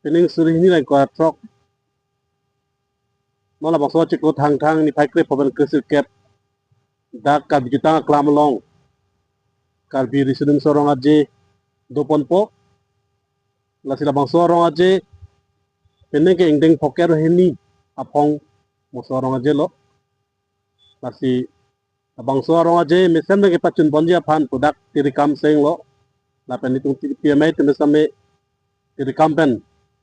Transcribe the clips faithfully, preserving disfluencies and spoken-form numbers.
Pining suri hini ra ingkoi ra throk, non labangso achiklo Thangthang niphai krepho pen kresirkep, dak Karbi Jutang Aklam along Karbi Riso Nimso Rong Aje doponpo. Lasi labangso Rong Aje pining ke ingdeng phokep hini aphong moso Rong Aje lo. Lasi labangso Rong Aje mesen pen kepachun ponji aphan pu dak Tirikam Seng lo. Lapen itum Tiripi Amei atum same Tirikam pen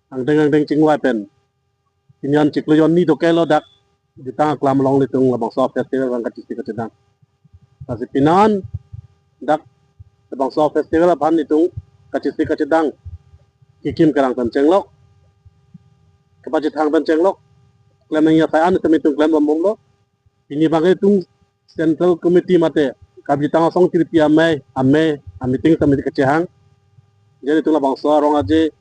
angdeng angdeng chingvai pen, pini an chiklo hini dokelo dak Jutang Aklam along ilitum labangso festival aphan kachesik kachedang. Lasi pini an dak labangso festival aphan itum kachesik kachedang, kekim kerang pen chenglok, kepachethang pen chenglok, klem nangji asai an itum itum klem lombomlo. Pini abang itum Central Committee mate Karbi Jutang Asong Tiripi Amei, Amei, a-meeting ta meeting kachehang. Jadi itum labangso Rong Aje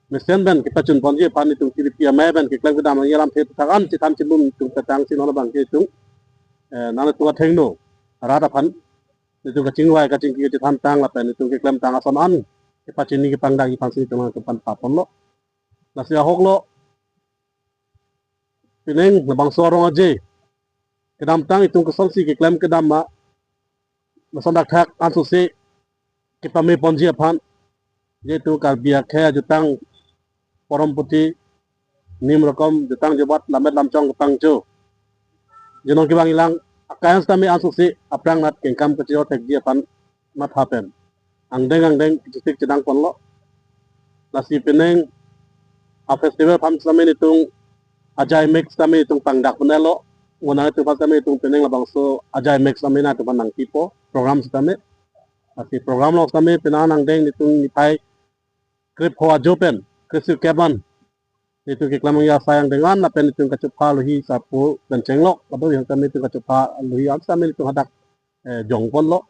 mesen pen kepachun ponji aphan itum Tiripi Amei pen keklem kedam nangji alamthe thakan chethan chibum itum petang si non abang ke itum, eh, nangtum athengno arat aphan itum kachingvai kachingki kachethantang lapen itum keklemtang ason an kepachini kepangdakji aphan si itum nangtum aphan paponlo. Lasi ahok lo, pining labangso Rong Aje kedamtang itum kosonsi keklem kedam ma, lason dak thak ansose kepame ponji aphan, yaitu Karbi akhei ajutang porom puthi, nim rokom, jutang jubat, lammet lamchong kepangcho, junong kevang ilang akai an sitame ansose aphrang nat kengkam kachejor thekji aphan matha pen angdeng angdeng kachesik chedang ponlo. Lasi pining a-festival aphan sitame itum ajai mek sitame itum pangdak ponlo. Mo nangtum aphan sitame itum pining labangso ajai mek sitame nangtum aphan nangpipo program sitame. Lasi program along sitame pini an angdeng itum niphai krepho ajo pen kresirkep an itum keklem nangji asai angdeng an lapen itum kachopha alohi sarpo pen chenglok, kadokave sitame itum kachopha alohi an sitame itum hadak, eh, jong ponlo.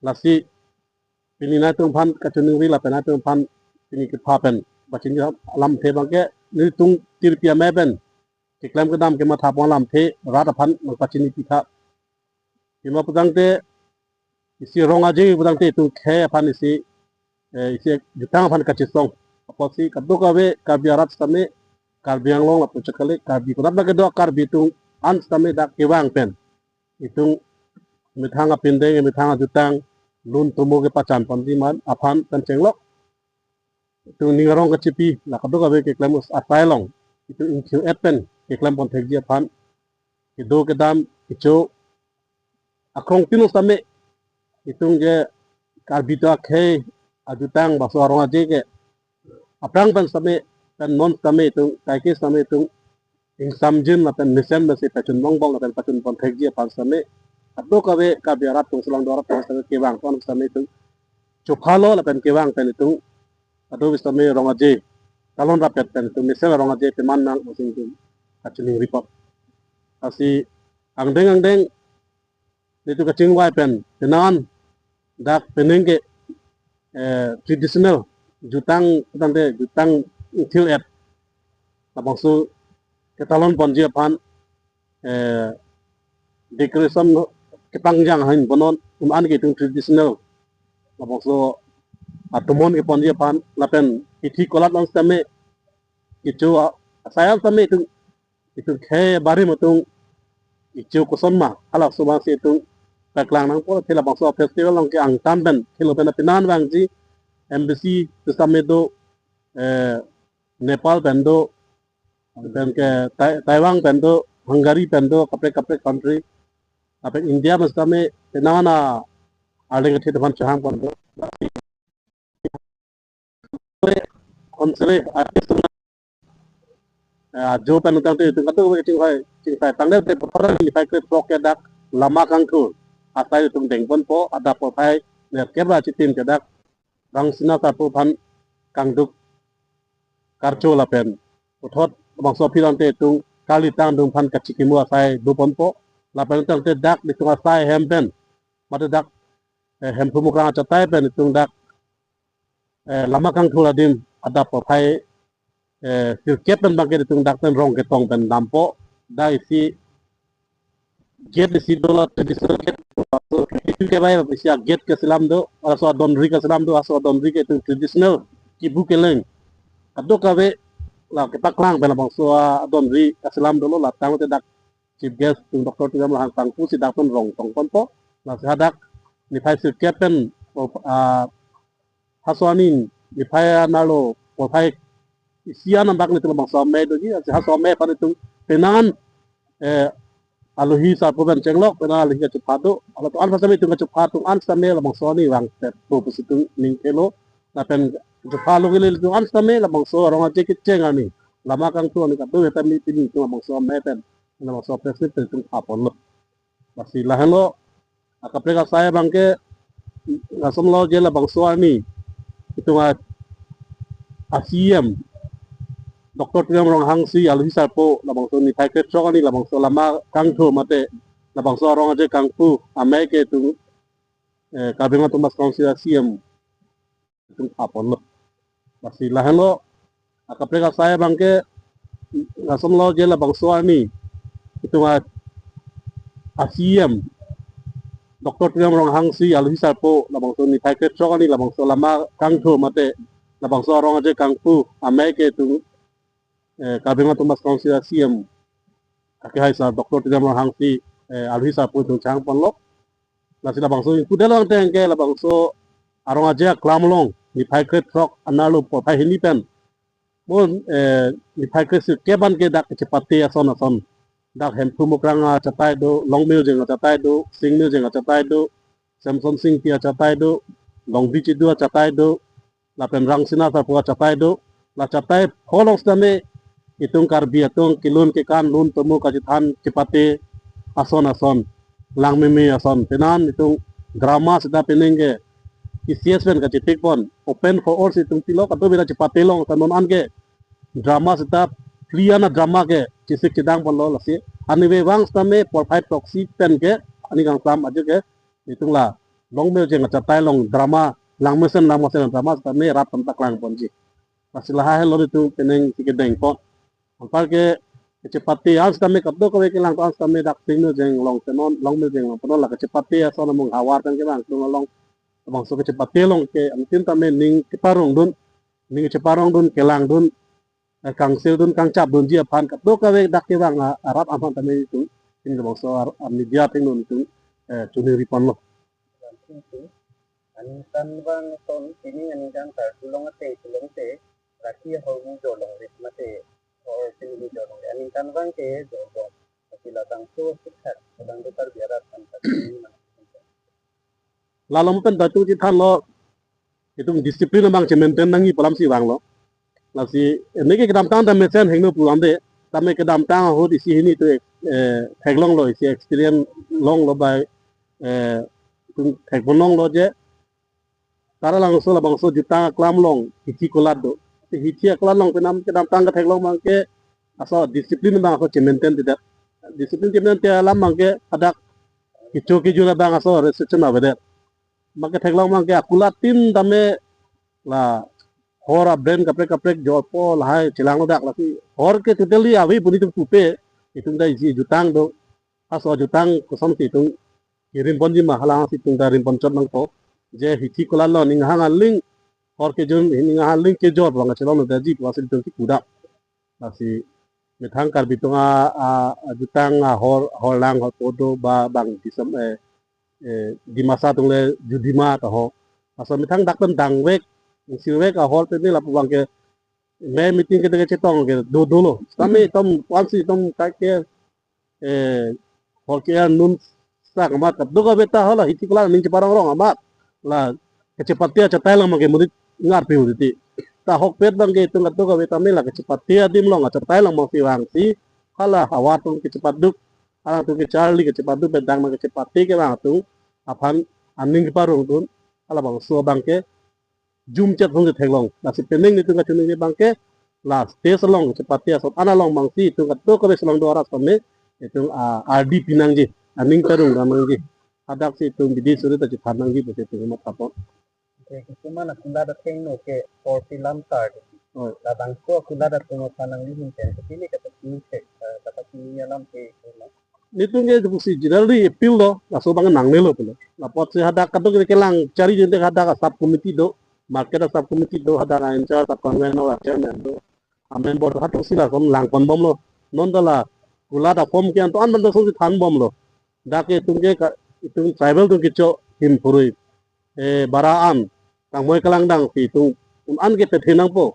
Lasi pini nangtum aphan kachiningri lapen nangtum aphan pini kepha pen pachini alamthe abang ke nelitum Tiripi Amei pen keklem kedam kematha pon alamthe rat aphan nangpachini pitha. Pima putangte isi Rong Aje putangte itum khei aphan isi, eh, isi jutang aphan kachesong. Apotsi kadokave Karbi arat sitame, Karbi Anglong lapu chakali Karbi konat abang kedo Karbi atum an sitame dak kevang pen itum methang apindeng, methang ajutang lun tumo kepachan ponji aphan pen chenglok, itum ning arong kachipi la kadokave keklem asai along itum ingthir-et pen keklem pon thekji aphan, kedo kedam kecho akrong pino sitame itum je Karbi atum akhei ajutang bangso Rong Aje ke aphrang pen sitame pen non sitame itum kaike sitame itum ingsamjin lapen mesen pensi pachun bongbong lapen pachun pon thekji aphan sitame kadokave Karbi arat atum, Solangdo arat atum sitame kevang pen sitame itum chophalo lapen kevang pen itum kadokave sitame Rong Aje talon rapet pen itum mesen Rong Aje peman nang using itum kachiningri apot. Lasi angdeng angdeng itum kachingvai pen pini an dak pining ke, eh, traditional jutang tangte jutang ingthir-et labangso ketalon ponji aphan, eh, decoration kepangjang ahin bonon, um an ke itum traditional labangso atomon keponji aphan lapen ithi kolat an sitame kecho a-, asai an sitame itum, itum khei barim atum kecho koson ma halahso abang si itum paklang nangpo. Athe labangso festival along ke angtan pen thilo pen pini an vangji embassy sitame do, eh, Nepal pen do, pen ke Tai-, Taiwan pen do, Hungary pen do, kaprek kaprek country. Lapen India pen sitame pini an arleng athe aphan chehang pon do. Consulate artist, eh, ajo pen tangte itum kadokave chingvai chingvai tangte te puthot niphai krepho ke dak Lama Kangthur asai itum deng ponpo, adap porphai nerkep ra chitim ke dak Rangsina Sarpo aphan kangduk karcho lapen puthot bangso aphi tangte itum kalitang dum aphan kachikimo asai do ponpo. Lapen tangte dak itum asai hem pen mate dak, eh, Hemphu Mukrang achatai pen itum dak, eh, Lama Kangthur adim adap porphai, eh, sirkep pen abang ke itum dak pen rong ketong pen dampo. Dak isi gate isi do, la traditional gate. Itum kevai isi a-gate keselam do, laso adonri keselam do, laso adonri ke itum traditional kibu keleng kadokave la kepaklang pen labangso adonri kaselam dolo, la tangte dak chief guest atum Doctor Tuliram Ronghang kangpu si dak pen rong tong ponpo. Lasi hadak niphai sirkep pen, ah, haso arni niphai anerlo porphai isi anambak nelitum labangso amei doji, lasi haso amei aphan nelitum penang an, eh, alohi sarpo pen chenglok, penang alohi kachepha do, halatum an sitame itum kachepha atum an sitame labangso arni vangtep po pusi itum ning thelo, lapen kachepha along ke ilitum an sitame labangso arong aje kecheng arni, lama kangthur arni kadokave tame pini itum labangso amei pen, labangso press meet pen itum pha ponlo. Lasi lahenlo, akaprek asai abangke, lason lo je labangso arni itum a, a C E M Doctor Tuliram Ronghang si alohi sarpo labangso niphai krethrok arni labangso lama kangthur mate labangso arong aje kangpu amei ke itum, eh, Karbi Anglong Autonomous Council a C E M itum pha ponlo. Lasi lahenlo, akaprek asai abangke, lason lo je labangso arni itum a, a C E M Doctor Tuliram Ronghang si alohi sarpo labangso niphai krethrok arni labangso lama kangthur mate labangso arong aje kangpu amei ke itum, eh, Karbi Anglong Autonomous Council a C E M akehai sar Doctor Tuliram Ronghang si, eh, alohi sarpo itum chehang ponlo. Lasi labangso ingpu det along tangte labangso arong aje aklam along niphai krethrok anerlo porphai hini pen mo, eh, niphai kresirkep an ke dak kachepate ason ason. Dak Hemphu Mukrang achatai do, Longmeo Jeng achatai do, Singmeo Jeng achatai do, Semson Singpi achatai do, Longbi Chidu achatai do, lapen Rangsina sarpo achatai do, la chatai pho along sitame itum Karbi atum kelun kekan lun tomo kachethan chepate ason ason, langmeme ason, penang an itum drama seta penang ke K C S pen kachepik pon, open for all si itum pilo, kadokave ta chepate long, ta non an ke drama seta, pli ana drama ke chesik chedang ponlo. Lasi arnivang sitame porphai throksi pen ke, arni kangsam ajo ke itum la Longmeo Jeng achatai along drama, Langmesen Langmasen drama sitame rat pen paklang ponji. Lasi lahai lo itum penang si kedeng pon. Anparke kachepate an sitame kadokave kelang an sitame dak Singmeo Jeng along pen non, Longmeo Jeng along pen non, la kachepate ason amung havar pen kevang tung along, labangso kachepate along ke anuttin tame ning keparong dun, ning cheparong dun, kelang dun, eh, kangsil dun, kangchap dunji aphan kadokave dak kevang a, arat aphan tame itum, itum labangso ar, a media atum non itum, eh, choningri ponlo. Aningkanvang ason pini aningkan kartu along ateng sulong te, raki ahormu jorlong rit mate, hor pini jorlong rit. Aningkanvang ke jorlong. Tapi labangso sikhat, labangso Karbi arat kan pini mana. La along pen ta itum chethanlo, itum discipline abang che-maintain nangji pu alam si vanglo. Lasi, eh, neke kedamtang ta mesen hingno pulang de, tame kedamtang ahut isi hini itum, eh, theklonglo, isi experience longlo bai, eh, itum thek pon longlo je, Taralangso labangso jutang aklam along hithi kulat do. Hithi akulat along penang kedamtang ketheklong abangke, laso discipline abang laso che-maintain tidak. Discipline che-maintain alam abangke hadak kecho kejun abang laso restriction avedet. Abangke theklong abangke akulat tin tame la hor a-brand kaprek kaprek jorpo lahai chelang ladak, lasi hor ke totally ave pu nelitum pupe, itum ta isi jutang do. Laso jutang kosonsi itum kirim ponji ma, halasi itum ta rim pon chot nangpo. Je hithi kulat along ning hang aling hor kejun, ning hang aling kejor abang chelong lo daji pusi itum kipu dak. Lasi methang Karbi atum a, a, ajutang ahor, horlang horpo do ba bang disam, eh, eh, Dimasa atum le judima ta ho. Laso methang dak pen dangvek, sirvek ahor pen ne lapu abangke me meeting ke deke chetong ke do dolo. Tame itum ansi itum kaike, eh, hor ke-en nun sak amat kadokave ta hala hithi kulat aning cheparong rong amat. La kachepate achatai along abangke monit ngarpi uriti. Ta ahokpet abangke itum kadokave tame la kachepate adim along achatai along abangsi vangsi hala havar atum kachepatduk, hala atum kacharli kachepatduk, bedang abang kachepate kevang atum aphan aning keparong dun, halabangso abangke jumchet hong theklong. Lasi penang nelitum kachoningri abangke la stage along chepate ason an along abangsi itum kadokave chelong do arat tame itum, ah, ardi pi nangji, aning parong dam nangji. Hadaksi itum bidi suri ta chethan nangji pusi itum matha pon. Oke, kisuman akulat athengno ke hor pilam tar. Oh. Labangso akulat atum aphan nangli hin pen, kepili kata sini cek, eh, kata sini alam ke, eh, nelitum ke pusi generally appeal lo, laso abang nangnelo pulo. Lapotsi hadak kadokave kelang chari jente hadak a sub committee do. Market a sub committee do, hadak a in-charge, a convener, a chairman do, a member do, halatum si lason langpon bomlo. Non ta la kulat a form ke-an to an banta songsi than bomlo. Dak ke itum ke ka, itum tribal atum kecho him phurui, eh, bara an, kangmoi kalangdang si itum un-an ke pethe nangpo.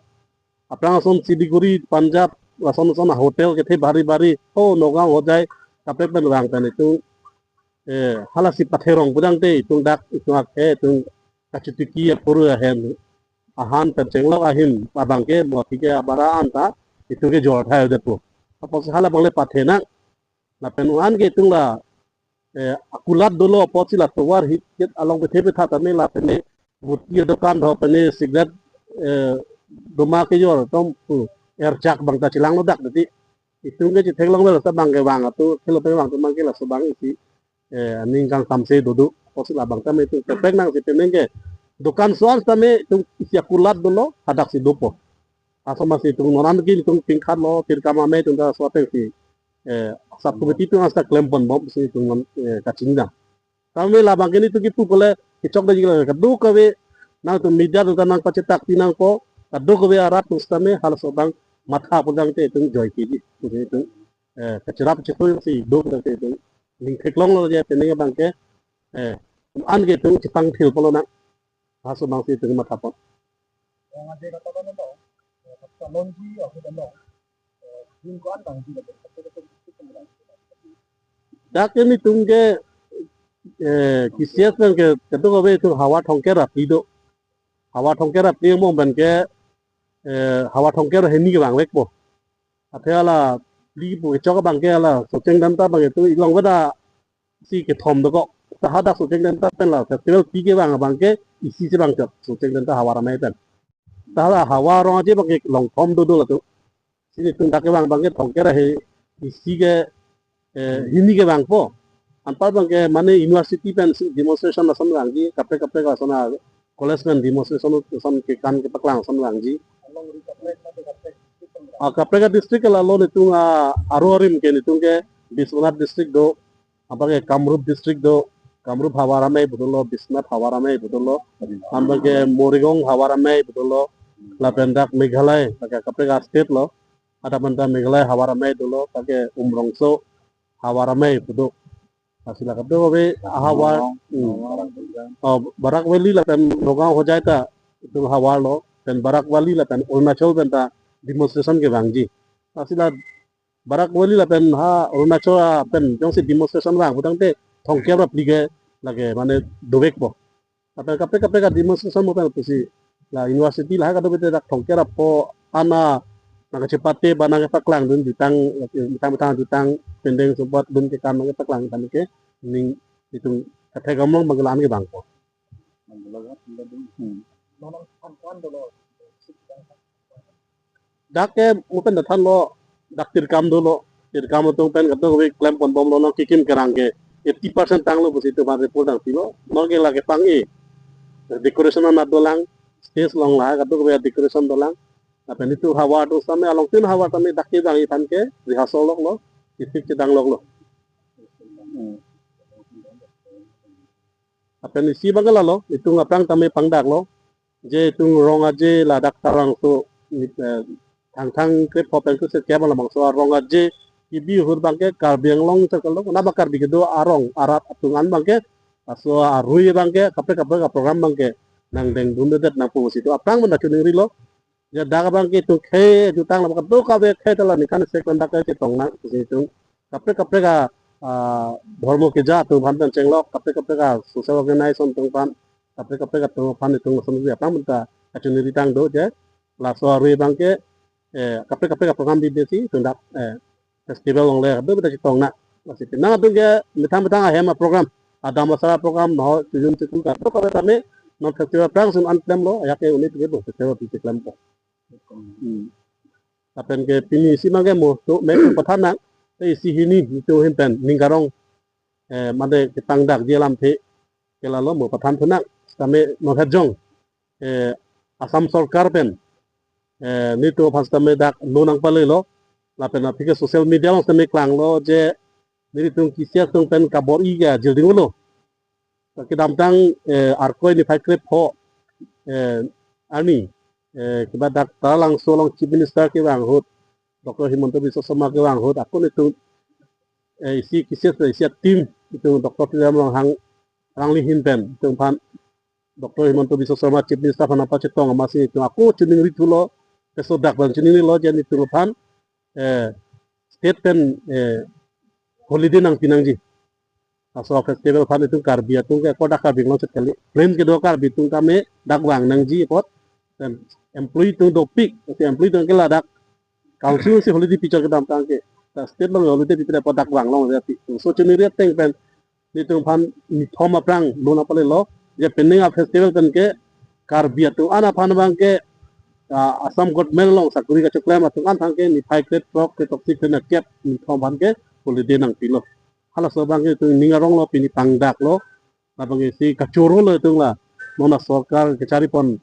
Aphrang ason Siliguri, Punjab, lason son hotel kethe bari bari, ho Nagaon Hojai kaprek pen vang pen itum, eh, halasi patherong pudangte itum dak itum akhei itum kachitiki apuru ahem ahan pen chenglok ahin abang ke mo thike abara an ta itum ke jor thai detpo. Apotsi hala abang le pathe nang. Lapen un-an ke itum la, eh, akulat dolo apotsi la tovar hit ket along pethe petha tame lapen ne buti adokan tho pen ne cigarette, eh, doma kejor atum, hmm, erchak abang ta chelang lo dak titi. Itum ke chetheklong lo sa abang ke vang atum, khelo pen vang atum abang ke laso abang isi, eh, aning kangsamse dodo. Apotsi la abang tame itum kepek nangsi pen ne ke dokan so-an tame itum isi akulat dolo, hadak si dopo. Laso amatsi itum non an ke itum pingkhat lo, tirkam amei itum ta so ateng si, eh, sub committee atum hasta klempon bomsi itum non, eh, kachingdam. Tame labang ke nelitum kipu pule kechok da jikla kadokave nangtum media atum ta nangpachetak ti nangpo, kadokave arat atum sitame halaso abang matha pudangte itum joike ji. Itum, eh, kacherap chetoi si do pudangte itum ning theklong lo je pen ne abang ke, eh, an ke itum chepangthil pulo nang. Halaso abang si itum matha pon. Dak ke nelitum ke, eh, K C S pen ke kadokave itum havar Thongker apli do. Havar Thongker apli mo pen ke, eh, havar Thongker hini ke vangvekpo. Athe hala pli pu kechok abang ke hala Socheng Dhenta abang ke itum ilong veda si kethom dokok. Ta hadak Socheng Dhenta pen la festival pi ke vang abang ke isi si vangchot Socheng Dhenta havar amei pen. Ta hala havar Rong Aje abang ke longthom dodo latum. Si nelitum dak ke vang abang ke Thongker ahe isi ke, eh, hini ke vangpo. Anpar abang ke mane university pen si demonstration ason vangji, kaprek kaprek ason a college pen demonstration ason kekan kepaklang ason vangji. A kaprek a district ke lalo nelitum a aro arim ke nelitum ke Biswanath district do, abang ke Kamrup district do, Kamrup havar amei pu dolo, Biswanath havar amei pu dolo, abang ke Morigaon havar amei pu dolo, lapen dak Meghalaya, dak ke kaprek a state lo, hadak pen ta Meghalaya havar amei dolo, dak ke Umrongso havar amei pu do. Lasi la kadokave ahavar, hmm. Oh, Barak Valley lapen Nagaon Hojai ta itum havar lo, pen Barak Valley lapen Arunachal pen ta demonstration kevangji. Lasi la Barak Valley lapen ha Arunachal pen jongsi demonstration vang putangte Thongker apli ke lake mane dovekpo. Lapen kaprek kaprek a demonstration mo pen pusi la university lahai kadokave te dak Thongker apho ana nangkachepate ba nangkepaklang dun jutang, jutang jutang jutang pendeng subat dun ke kam nangkepaklang tame ke ning itum kathek amlong abang ke la-an ke vangpo. Hmm. Dak ke mo pen ta thanlo, dak tirkam dolo, tirkam atum pen kadokave klempon bomlo, non kikim kerang ke eighty percent tanglo pusi itum aphan report nangpilo, non ke lake pang-e. Decoration anat dolang, stage along lahai kadokave decoration dolang. Lapen itum havar atum sitame along tin havar tame dak kevang aphan ke rehearsal loklo, ithik chedang loklo. Hmm. Lapen isi abang ke lalo, itum aphrang tame pangdaklo. Je itum Rong Aje ladak Tarangso, eh, Thangthang krepho pen kuset kep labangso a Rong Aje kebi ahut abang ke Karbi Anglong circle lo, naba Karbi kedo arong arat atum an abang ke, laso arui abang ke, kaprek kaprek a program abang ke nangdengdundedet nangpo pusi itum aphrang pen ta chiningrilo. Ya dak abang ke itum khei jutang labang kadokave khei ta la ningkan isi pen dak ke chetong nang pusi itum kaprek kaprek a, ah, dhormo keja atum aphan pen chenglok, kaprek kaprek a social organization atum aphan, kaprek kaprek atum aphan itum lason si aphrang pen ta kachiningri tang do je. Laso arui abang ke, eh, kaprek kaprek a program bibisi itum dak, eh, festival along le kadokave ta chetong nang. Lasi penang atum ke methang methang ahem a program, adam asar a program, no chojun chekun kadokave tame non festival aphrangsi un-an klemlo, ajak ke unit ke do festival pi klempo. Hmm. Lapen ke pini isi abang ke mo to me pathan nang, te isi hini itum ahin pen ning karong, eh, mane ketang dakji alamthe ke lalo mo pathan thu nang, sitame non het jong, eh, Assam sorkar pen, eh, nelitum aphan sitame dak lo nangpalelo, lapen aphi ke social media along sitame klanglo je nelitum K C S atum pen kabor-i ke ajir dinglo. Kedamtang, eh, Arkoi niphai krepho, eh, arni, eh, kiba dak Taralangso along Chief Minister kevang ahut, Doctor Himanta Biswa Sarma kevang ahut, ako netum, eh, isi kises isi team itum Doctor Tuliram Ronghang alangli ahin pen itum aphan Doctor Himanta Biswa Sarma Chief Minister aphan nangpachetong amatsi itum ako chiningri thulo, peso dak abang chiningrilo, je itum aphan, eh, state pen, eh, holiday nangpi nangji. Laso festival aphan itum Karbi atum ke kodak Karbi Anglong set kali. Plains kedo Karbi atum tame dak vang nangji apot. Dan employee atum dopik, si employee atum ke ladak council si holiday pichor kedam tangke. Ta state along holiday pipe apot dak vang long jadi. So chiningri ateng pen nelitum aphan nithom aphrang lun apale lo. Je penang a festival pen ke Karbi atum an aphan abang ke, ah, Assam government along sakuri kachoklem atum an aphan ke niphai krethrok, kretok si kre na kep nithom aphan ke holiday nangpilo. Halaso abang ke itum ning aronglo, pini pangdaklo. Labang ke si kachoro lo itum la. Non a sorkar kacharipon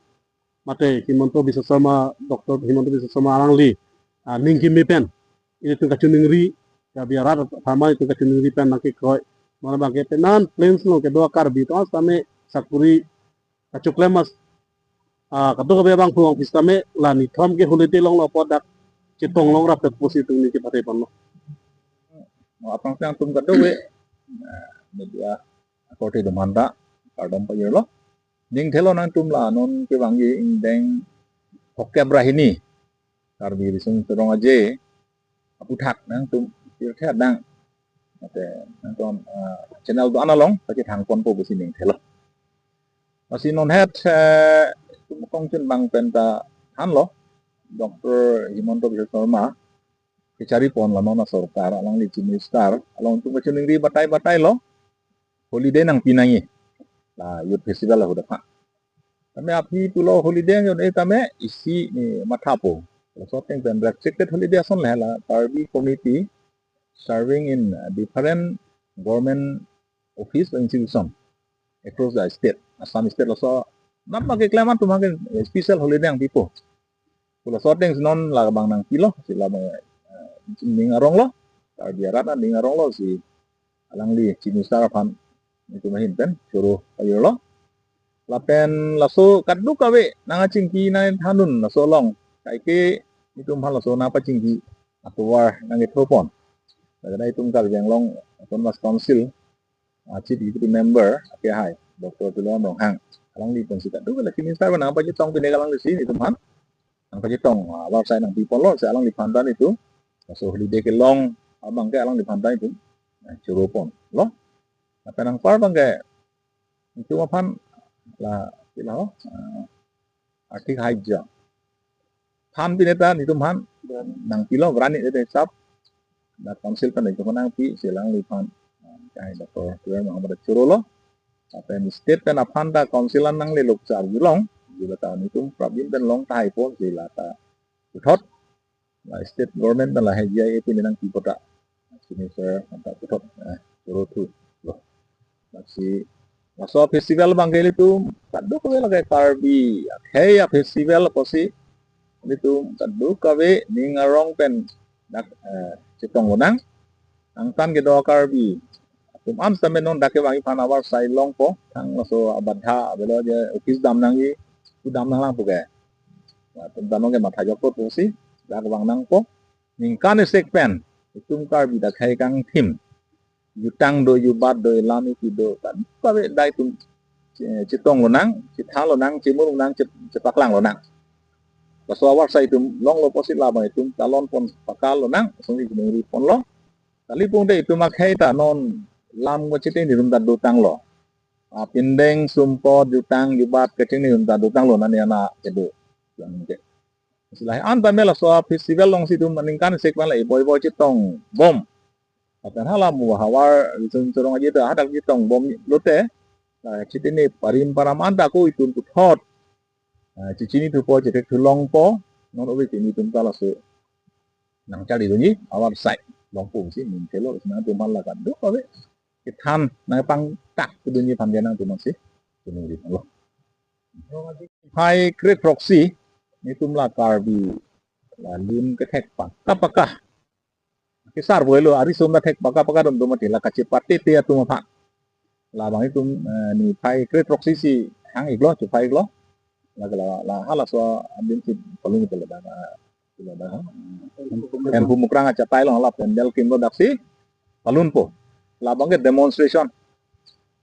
mate Himanta Biswa Sarma, Doctor Himanta Biswa Sarma alangli, ah, ning kimi pen ilitum kachiningri, Karbi arat apharman itum kachiningri pen nangkekroi. Non abang ke penang Plains along kedo Karbi atum an tame sakuri kachoklem mas, ah, kadokave abang phung pis tame la nithom ke holiday longlo apot dak chetong long rapet pusi itum ning kepathe ponlo. Mo apang siang atum kadokave, eh, media akorte atum aphanta kardom pajirlo. Ning thelo nangtum la non kevangji ingdeng throkkep ra hini Karbi Riso Nimso Rong Aje aphuthak nangtum pirthe adang, mate nangtum, ah, channel do-an along pachethang ponpo pusi ning thelo. Lasi non het, eh, itum kongchun abang pen ta thanlo, Doctor Himanta Biswa Sarma kacharipon la non a sorkar alangli Chief Minister along itum kachiningri batai batai lo, holiday nangpi nangji la youth festival ahut aphan. Tame aphi pulo holiday yon e tame isi ne mathapo. Laso ateng pen restricted holiday ason le la Karbi community serving in, uh, different government office or institution across the state. Assam state laso nap ma keklem atum ke special holiday nangpipo. Laso ateng si non labang nangpilo, si labang, eh, ning aronglo, Karbi arat aning aronglo si alangli Chief Minister aphan itum ahin pen choro pajirlo. Lapen laso kadokave nangkachingki nangthandun laso along kaike itum aphan laso nangpachingki atovar nangkethopon. Lake itum Karbi Anglong Autonomous Council, ah, Chief Executive Member akehai Doctor Tuliram Ronghang, alangli pensi kadokave la Chief Minister aphan nangpachetong pine alangli si itum aphan nangpachetong, ah, avarsai nangpiponlo, si alangliphan ta itum laso holiday kelong abang ke alangliphan ta itum, eh, choro ponlo. Lapen anpar abang ke itum aphan la, pilo, ah, arthik sahayjo than pine ta itum aphan nangpilo, grant ne sap, na council pen itum aphan nangpi, si alangliphan, ah, kahai Doctor Tuliram Ronghang aphan ta chorolo. Lapen state pen aphan ta council an nangle lok char julong, jula ta itum prabin pen long tahai po, jula ta puthot la state government pen lahai G I A pine nangpi pota. Sini sir, mantap puthot, eh, choro thulo. Lasi laso festival abang ke itum kadokave lake Karbi akhei a festival pusi itum kadokave ning arong pen dak, eh, chetong lonang. Angtan kedo Karbi atum an tame non dak kevangji aphan avarsai longpo, thang laso abadha avelo, je office dam nangji, kedam nanglang pu ke. Atum ta non ke matha jokpo pusi dak vang nangpo. Ningkan isi pen itum Karbi dak akhei kangthim, jutang do, jubat do, ilam ipi do, kadokave dak itum che-, chetong lonang, chethan lonang, chemur lonang, che-, chepaklang lonang. Laso avarsai itum longlo pusi labang itum talon pon pakal lonang, asonsi chiningri ponlo. Kali pungte itum akhei ta non lam kachetengni atum ta dotanglo. Ah, pindeng sumpot, jutang jubat kachetengni atum ta dotanglo, nani ana kedo. Yang ke. Silai an tame laso festival along si itum ningkan isi pen la iboi boi chetong bom. Lapen hala mo havar Riso Nimso Rong Aje ta hadak chetong bom lote, ah, chetengni parim param an ta ako itum puthot, ah, chechini thupo, chethek thulongpo, non ove chini atum ta laso nangchari dunji avarsai longpo si ning thelo, nangtum aphan la kadokave kethan nangpangtak dunji aphan ke nangtum aphansi chiningri ponlo. Phai krethrok si itum la Karbi la lun kethek paka paka kesar boilo, ari sum ta thek paka paka dum dum mati la kachepate te atum aphan. Labang itum, eh, niphai krethrok si si hang iklo, chephai iklo. Lake la, la halaso abin si palun pu ladak, ah, pu ladak, ah. Hemphu Mukrang achatai along la pandal kimlo daksi palunpo. Labang ke demonstration.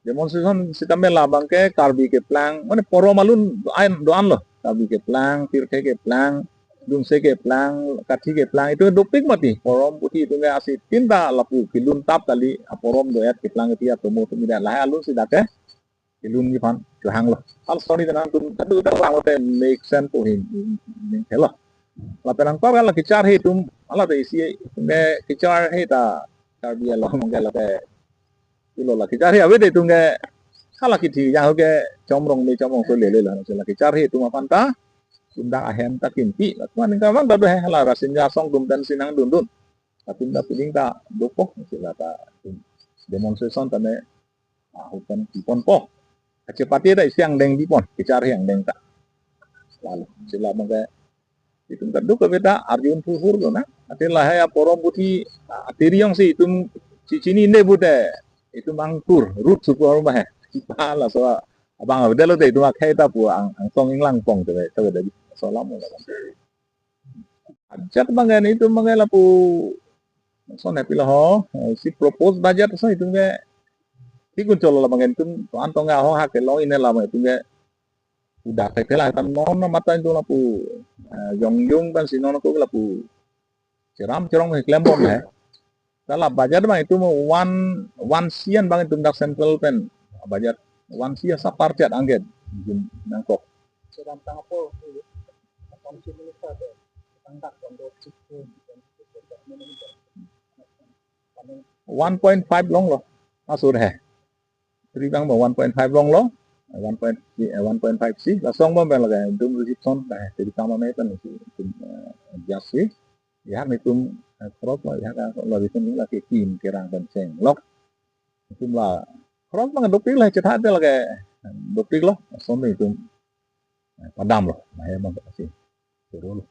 Demonstration sitame labang ke Karbi keplang, mane porom alun do-an, do-an lo. Karbi keplang, Pirthe keplang, Dunse keplang, Kathi keplang, itum dopik mati. Porom puthi itum ke asi tinta lapu kelun tap kali, aporom do-et keplang iti atomo tum ida lahai alun si dak ke kelun ni aphan kehang lo. Hal soni tenang tum tadu tadu ang te make sense po hin ning thelo. Lapen angkor la kecharhe itum, ala te isi itum ke kecharhe ta Karbi along ke la te ilo la kecharhe ave te itum ke hala kithi yang ke Chomrong me Chomrong so lele la, la kecharhe itum aphan ta itum dak ahem ta kimpi. Lapen ning kavang ta do he hala Rasinja Asong atum pen si nangdundun. Atum ta pining ta dopo, sila ta demonstration tame, ah, hutan piponpo. Kachepate ta isi angdeng pipon, kecharhe angdeng ta. Lalu sila mangke itum kaduk ke beta arjun phuhur lo na. Ate lahai aporom puthi, ah, atiriong si itum chinine pute, itum angkur rut suku arma he. Kita laso abang abdelo te itum akhei ta pu ang, angsong inglang pong te, te dagi. Salam. Budget mangke itum mangke lapu son happy lo ho, eh, si propose budget so itum ke tikun cholo la mangke itum to-an tong ho ha kelong ine la mangke itum ke udah ke la tam non mata itum lapu, eh, jongjong pen si non ko lapu cheram cherong he klem bom he. Tala budget bang itum one, one sian bang itum dak central pen budget one sian sa parchet angget itum nangkok. Sedang tang apa? Tang sini sa de. Tang dak tang do. One point five longlo. Asur he. Three bang ba one point five longlo. One point, eh, one point five si. Lasong bang bang lagi itum reception dah. Jadi kama me pen si itum, eh, adjust si. Ya, itum, eh, crop lo, ya, kan, lo itum lagi kim kerang pen chenglok. Itum la crop bang dopik la chetha te lagi dopik lo. Son itum, eh, padam lo. Nah, ya bang kasi. Seru lo.